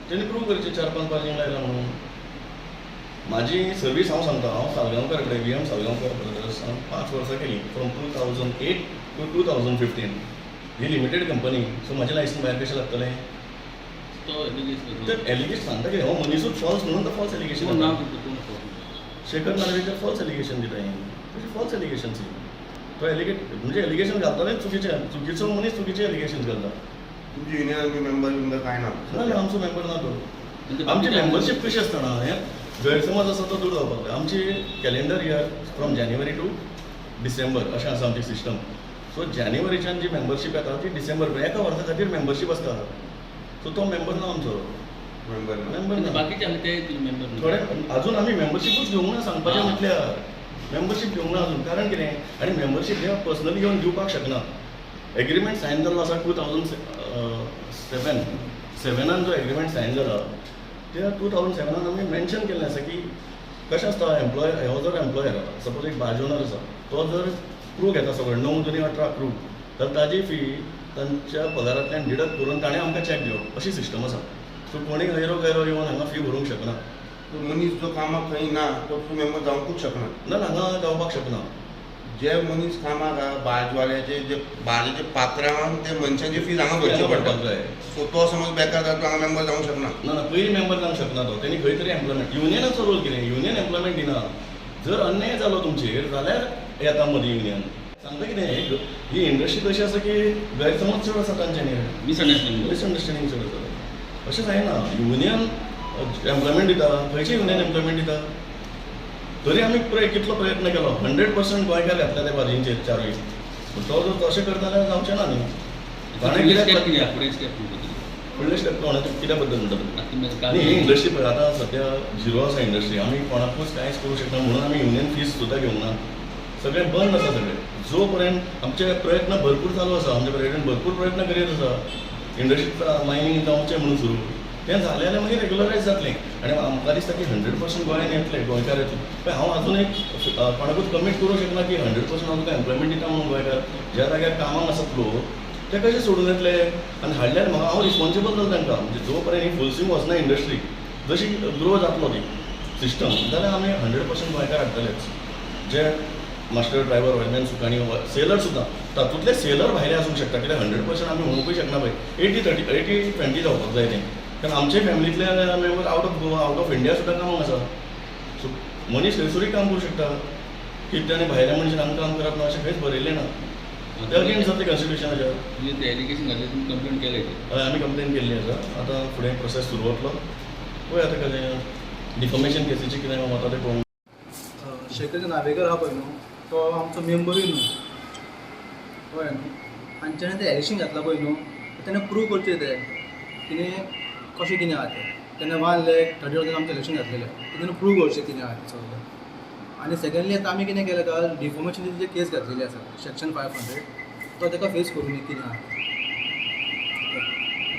तेणी प्रूव करचें चार पांच बार्जींक लायला म्हणून. म्हाजी सर्वीस हांव सांगता, हांव सालगांवकर कडेन, व्ही एम सालगांवकर ब्रदर्स 5 वर्सां केली, from 2008 to 2015. He limited company, so म्हाजें लायसन भायर कशें लागतलें? तो एलिगेशन. ते एलिगेशन सांगता कितें, हो मनीसूच फॉल्स म्हणून तो फॉल्स एलिगेशन. कोण नाव तुमचें? कोण false? Shekhar Narvekar false allegation दिता. हें तशें फॉल्स एलिगेशन्स. तो एलिगेट म्हणजे एलिगेशन घालता चुकीचें. चुकीचो मनीस चुकीचें एलिगेशन घालता. तुमची युनियन बी मेंबर बिंबर काय ना? ना, आमचो मेंबर ना तो. म्हणजे आमची बाकीचे मेंबरशीप कशी आसता ना, हें गैरसमज आसा तो दूर जावपाक जाय. आमची calendar year from January to December अशें आसा आमची सिस्टम. सो जानेवारीच्यान जी मेंबरशीप येता ती डिसेंबर पर्यंत, एका वर्सा खातीर मेंबरशीप आसता. सो तो मेंबर ना आमचो. मेंबर ना? मेंबर म्हणजे ना. बाकीचे आसले ते मेंबर? थोडे अजून आमी मेंबरशिपूच घेवंक ना. सांगपाचें म्हटल्यार मेंबरशीप घेवंक ना अजून. कारण कितें, आनी मेंबरशीप हे पर्सनली घेवन दिवपाक शकना. एग्रीमेंट सायन जाल्लो आसा. 2007 सेवनान जो एग्रीमेंट सायन जाला, त्या 2007नान आमी मेन्शन केल्लें आसा की कशें आसता, एम्प्लॉय हो जर एम्प्लॉयर सपोज एक बार्ज ओनर आसा, तो जर क्रू घेता सगळो, 9 दुनी 18 क्रू, तर ताजी फी तांच्या पगारांतल्यान डिडक्ट करून ताणें आमकां चॅक दिवप, अशी सिस्टम आसा. सो कोणी गैरो गैरो येवन हांगा फी भरूंक शकना. तो मनीस जो कामाक खंय ना तो तूं मेंबर जावंकूच शकना? ना, हांगा जावपाक शकना. जे मनीस कामाक आहा बार्जवाल्याचे, जे बार्जाचे पात्रांवान, ते मनशांची फीज हांगा भरची पडटा. भरपाक जाय. सो तो समज बेकार जाता, तो हांगा मेंबर जावंक शकना? ना ना, पयलीं मेंबर जावंक शकना तो. तेणी खंय तरी एम्प्लॉयमेंट. युनियनाचो रोल कितें? युनियन एम्प्लॉयमेंट दिना. जर अन्याय जालो तुमचेर जाल्यार येता मदीं युनियन. सांगता कितें, ही इंडस्ट्री कशी आसा की गैरसमज चड आसा तांच्यांनी. मिसअंडरस्टँडिंग. मिसअंडरस्टँडींग चड आसा. अशें जायना. युनियन एम्प्लॉयमेंट दिता? खंयचें युनियन एम्प्लॉयमेंट दिता? तरी आमी कितलो प्रयत्न केलो, 100% गोंयकार घातले त्या बार्जींचेर चारूय. पूण तो जर तशें करता जाल्यार जावचें ना न्ही. ताणें फुडले कित्याक स्टेप कितें आहा? फुडें स्टेप म्हणटा? फुडले स्टेप कोणाचे कित्या बद्दल म्हणटा तुमी? आतां तुमी न्ही, ही इंडस्ट्री पळय, आतां सद्या झिरो आसा इंडस्ट्री. आमी कोणाकूच कांयच करूंक शकना म्हणून आमी युनियन फीस सुद्दां घेवंक ना. सगळें बंद आसा सगळें. जो पर्यंत आमचे प्रयत्न भरपूर चालू आसा, आमचे प्रेसिडेंट भरपूर प्रयत्न करीत आसा इंडस्ट्री मायनींग जावचें म्हणून सुरू. तें जालें जाल्यार मागीर रेगुलरायज जातलें आनी आमकां दिसता की 100% गोंयान येतले, गोंयकार येतले. पळय, हांव अजून एक कोणाकूच कमीट करूंक शकना की 100% हांव तुका एम्प्लॉयमेंट दिता म्हणून. गोंयकार ज्या जाग्यार कामाक आसात लोक, ते कशे सोडून येतले? आनी हाडल्यार म्हाका, हांव रिस्पॉन्सिबल जाता तांकां. म्हणजे जो पर्यंत ही फूल स्विंग वचना इंडस्ट्री, जशी ग्रो जातलो ती सिस्टम, जाल्यार आमी 100% गोंयकार हाडटलेच, जे मास्टर, ड्रायव्हर, ऑयलमॅन, सुकाणी, सेलर सुद्दां. तातूंतले सेलर भायले आसूंक शकता. कित्याक 100% आमी म्हणूंकूय शकना पळय. 80-30, 80-20 जावपाक जाय तें. कारण आमचे फॅमिलींतले member out of Goa, out of India सुद्दां कामाक आसा. सो मनीस खंयसरूय काम करूं शकता की ताणें भायल्या मनशान हांगा काम करप ना अशें खंयच बरयलें ना. ते अगेन्स्ट जातलें कॉन्स्टिट्युशनाच्या. म्हणजे ते एलिगेशन घातले, तुमी कंप्लेन केले ते? हय, आमी कंप्लेन केल्ली आसा. आतां फुडें प्रोसेस सुरू वतलो. पळय आतां कशें डिफॉमेशन केसीचें कितें वता तें पळोवंक. शेखर नार्वेकर आहा पळय न्हू, तो आमचो मेंबरूय न्हू, कळ्ळें न्हू? आनी तेणें तें एलिगेशन घातलां पळय न्हू, तेणें प्रूव करचें तें कितें कशें कितें आहा तें. तेणें 1,30,000 आमचें एलिगेशन घातलेलें, तेणें प्रूव करचें कितें आहा तें सगळें. आनी सेकंडली, आतां आमी कितें केलें, काल डिफॉमेशनाची केस घातलेली आसा, सेक्शन 500. तो ताका फेस करूं कितें आहा तें.